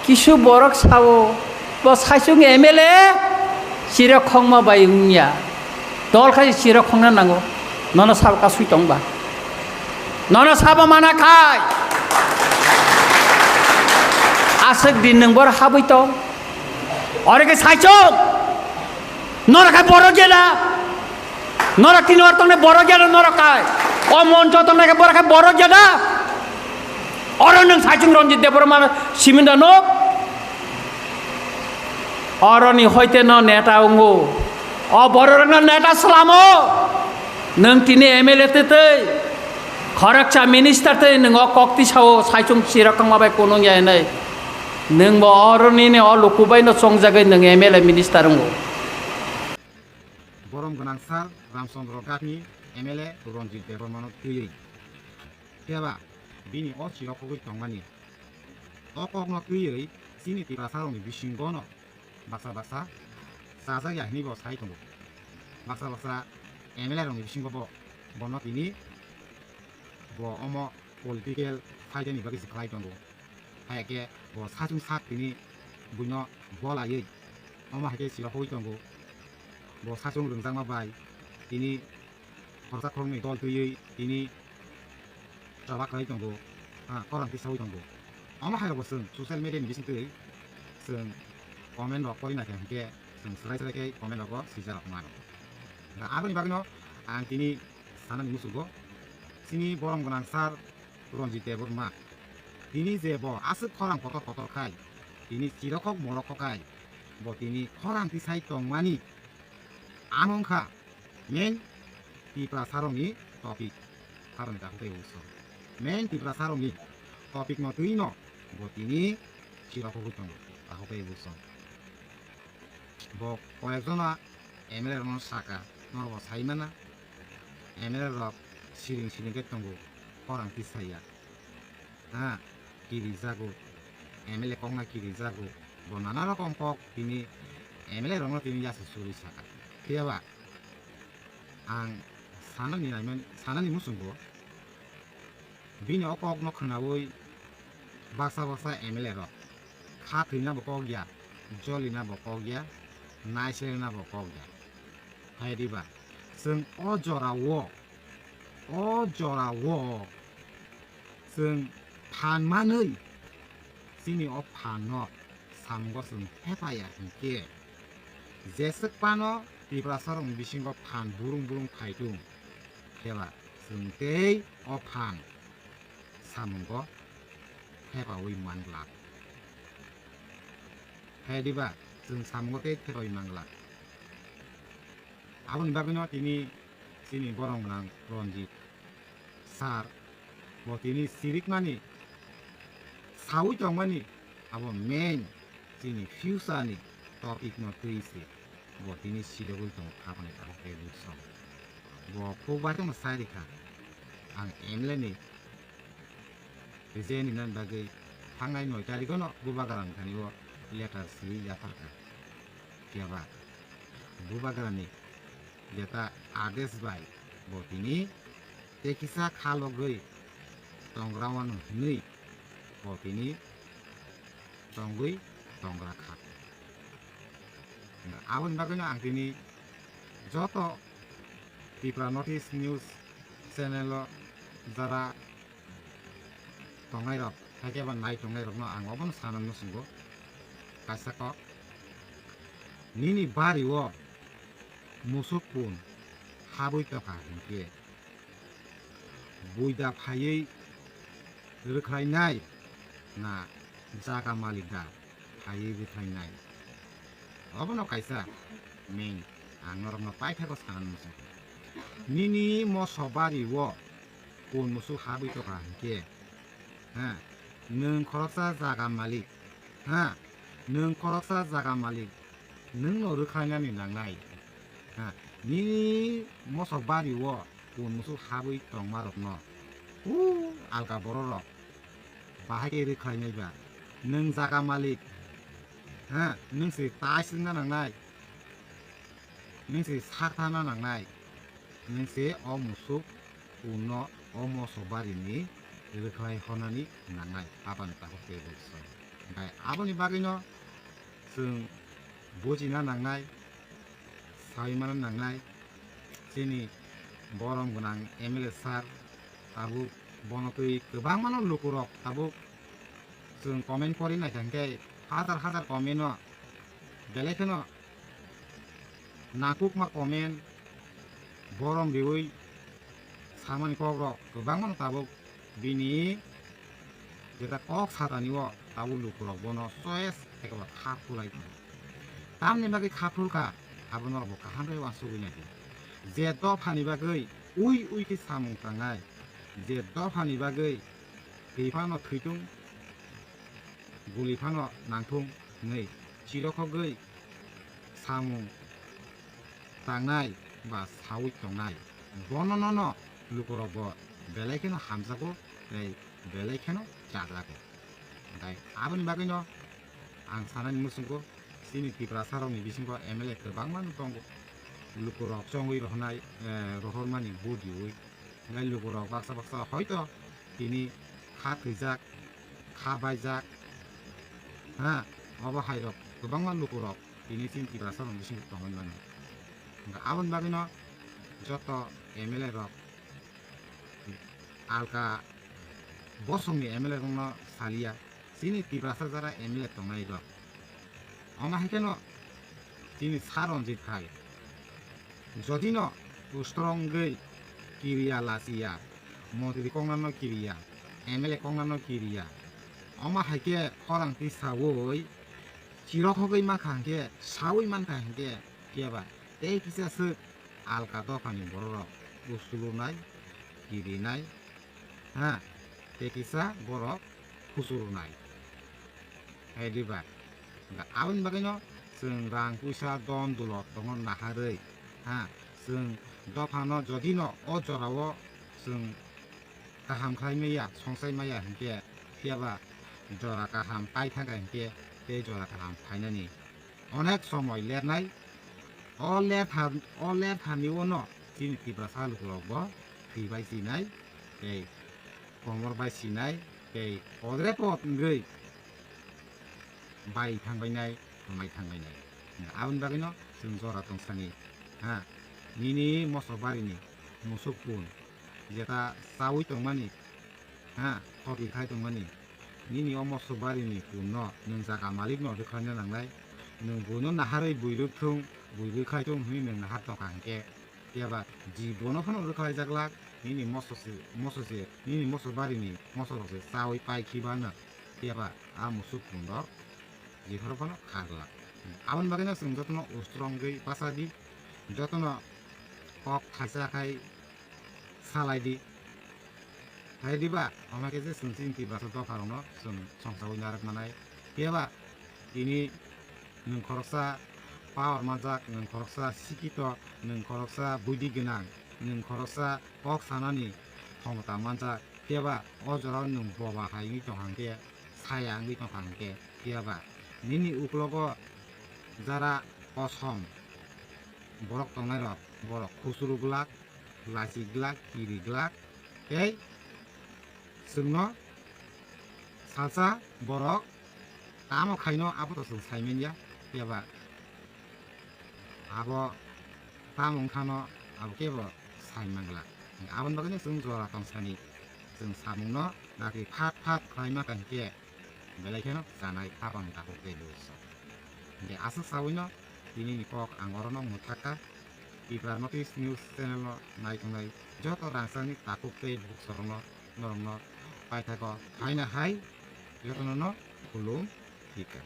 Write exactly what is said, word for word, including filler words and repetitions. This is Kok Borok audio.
Kisu borok sao, bo saichung M L A chirok khongma bai wngya. Dol khai chirok khongna nango. Nono sabo kasui tongba. Nono sabo mana khai. Aswk din nwng bor habwi tong. Ore khe saichung. Norok khai borok jeda. Norok tini or tongnai borok jeda norok khai. O moncho tongnai khe borok khai borok jeda. Oro nwng saichung Ranjit Debbarma siminda no. Oro ni hoite no neta wngo. O borok no neta slamo. Nwng tini M L A twi twi. Khoroksa minister twi nwng o kok tisao saichung chirok tongma bai kunung ya hinwi. Nwng bo oro nini o luku bai no chongjagwi nwng M L A minister wngo. Borom gwnang sir Ramchandra Ghat ni M L A Ranjit Debbarma no twiwi. Phiya ba bini o chirok kogwi tongmani. O kokno twiwi chini Tiprasa rokni bisingo no baksa baksa chajak ya hinwi bo sai tongo. Baksa baksa M L A rokni bisingo bo bono tini bo omo political phaidani bagwi se khlai tongo. Hai khe bo sachung sak tini buino bolaiwi omo hai khe chirok hogwi tongo. Bo sachung rwngjakma bai tini khoroksa khoroknwi dol twiwi tini choba khlai tongo, ha, khorang tisaui tongo. Omo hai rokbo chwng social media ni bisingtwi chwng comment rok pori naikha hinkhe chwng swrai swrai khe comment rogo swijak rok mano. Aboni bagwino ang tini sanani muchungo chini borom gwnang sir Ranjit Debbarma. Tini je bo aswk khorang kotor kotor khai, tini chirokhok morokhok khai, bo tini khorang tisai tongmani ano wngkha main Tiprasa rokni topic. Haroni takhuk tei uso main Tiprasa rokni topic no twi no bo tini chirokhogwi tongo takhuk tei uso. Bo koyekjona M L A rokno saka, norok bo sai mana, M L A rok siring siring khe tongo, khorang tisaya. Ha, kirijago, M L A kokna kirijago, bo nana rokom kok tini M L A rokno tini yasa suri saka. Phiya ba ang sanani naimani, sanani muchungo, bini o kokno khwnaui baksa baksa M L A rok kha thwina bo kok ya, jolina bo kok ya, naiselna bo kok ya. Hai diba, chwng o jora o, o jora o chwng phan manwi chini o phan no samungo chwng thepaya hinkhe jeswk phano Tiprasa rokni bisingo phan burung burung phaitung. Phiya ba chwng tei o phan samungo thepaui manglak. Hai diba chwng samungo tei thepaui manglak. Aboni bagwino tini chini borom gwnang Ranjit sir bo tini sirikmani saui tongmani abo main chini future ni topic no twi se bo tini sirogwi tongo kha hwnwi abo khe buji song. Bo khuk bai tongma sai rikha ang M L A ni resign ni nan bagwi thangnai noi tarikh no Bubagra ni thani o letter swi yapharkha. Phiya ba Bubagra ni jeta ades bai bo tini tei kisa kha logwi tongra wano hwnwi bo tini tongwi tongra kha. Aboni bagwino ang tini joto Tipra North East News channel o jara tongnai rok, haikhe ba nai tongnai rokno ang obono sana muchungo. Kaisa kok, nini bari o musuk kun habwi tokha hinkhe buida phaiwi rwkhlainai na jaga malik da phaiwi rwkhlainai? Obono kaisa main ang norokno paithago sana muchungo. Nini moso bari o kun musuk habwi tokha hinkhe, ha, nwng khoroksa jaga malik, ha, nwng khoroksa jaga malik, nwngno rwkhlainani nangnai, ha, nini moso bari o kun musuk habwi tongma rokno, u alka borok rok bahai khe rwkhlainai ba, nwng jaga malik, ha, nwng se tais wngna nangnai, nwng se sak thana nangnai, nwng se o musuk kunno o moso barini rwkhlai hornani nangnai, aboni takhuk tei bo song. Hai aboni bagwino chwng bujina nangnai, saui mana nangnai, chini borom gwnang M L A sir tabuk bono twi kwbangmano lukurok tabuk chwng comment pori naikha hwnkhe hajar hajar comment-o belai kheno nakukma comment borom riui samani kokrok kwbangmano tabuk bini jeta kok satani o tabuk lukurok bono choice ekebar kha phulai tongo. Tamni bagwi kha phulkha abono bo kaham khe uansugwi naidi. Je dophani bagwi ui ui khe samung tangnai, je dophani bagwi thwi phano thwitung, guli phano nangthung hwnwi chirokhogwi samung tangnai ba saui tongnai, bono nono lukurok bo belai kheno hamjago tei belai kheno chajago. Tei aboni bagwino ang sanani muchungo chini Tiprasa rokni bisingo M L A kwbangma no tongo, lukurok chongwi rohornai, eh, rohormani vote riui. Hwnkhai lukurok baksa baksa hoito tini kha thwijak, kha baijak, ha, obo hairok kwbangma lukurok tini chini Tiprasa rokni bisingo tongwi mano. Hwnkhai aboni bagwino joto M L A rok alka bosongni M L A rokno saliya, chini Tiprasa jara M L A tongnai rok. Omo hai kheno chini Sir Ranjit hai jodino strong wngwi kiriya lachiya, montri koknano kiriya, M L A koknano kiriya, omo hai khe khorang twi saui chirokhogwi mankha hwnkhe, saui mankha hwnkhe, phiyaba tei kisa swk alka dophani bororok usulunai, kirinai, ha, tei kisa borok khuchurunai. Hai diba? Aboni bagwino chwng rang puisa don dulot tongo naharwi, ha, chwng dophano jodino o jorao chwng kaham khlai maya, songsai maya hinkhe, phiyaba jora kaham pai thangkha hinkhe tei jora kaham phainani onek somoi lernai. O lertha, o lerthani uno chini Tiprasa lukurok bo thwi bai sinai tei komor bai sinai tei podre pod wngwi bai thangbainai, hambai thangbainai. Aboni bagwino chwng jora tongsani, ha, nini mosok barini musuk pun jeta chaui tongmani, ha, khoti khai tongmani, nini o mosok barini punno nwng jaga malikno rwkhlaina nangnai. Nwng buino naharwi bui rwkthung, bui rwkhlai thung hwnwi nwng nahar tongkha hinkhe, phiyaba jibono phano rwkhlaijak lak, nini moso se, moso se, nini mosok barini mosorok se chaui pai khibano, phiyaba a musuk punrok jephru phano kha glak. Aboni bagwino chwng jotono ustrongwi bachadi, jotono kok thaisa khai salai di. Hai diba? Omo khe je chwng chini Tiprasa dopharokno chwng songchaui narwk manai. Phiyaba tini nwng khoroksa power manjak, nwng khoroksa sikito, nwng khoroksa buidi gwnang, nwng khoroksa kok sanani khomota manjak. Phiyaba o jorao nwng boba hai wngwi tongkha hwnkhe, saya wngwi tongkha hwnkhe, phiyaba nini uklogo jara kosom borok tongnairok, borok khuchuru glak, lachi glak, kiri glak, tei chwngno salsa borok tamo khaino abo to chwng sai manya, phiyaba abo tamo wngkhano abo kebo sai manglak. Aboni bagwino chwng jora tongsani chwng samungno dakti phat phat khlaima kahikhe belai kheno chanai khapang takhuk tei bwswk. Hinkhe aswk sawino tinini kok ang orono mwthakha. Tipra North East News Channel no naitongnai joto rangchakni takhuk tei bwswkrokno norokno paithakgo phaina hai jotono no khulum thika.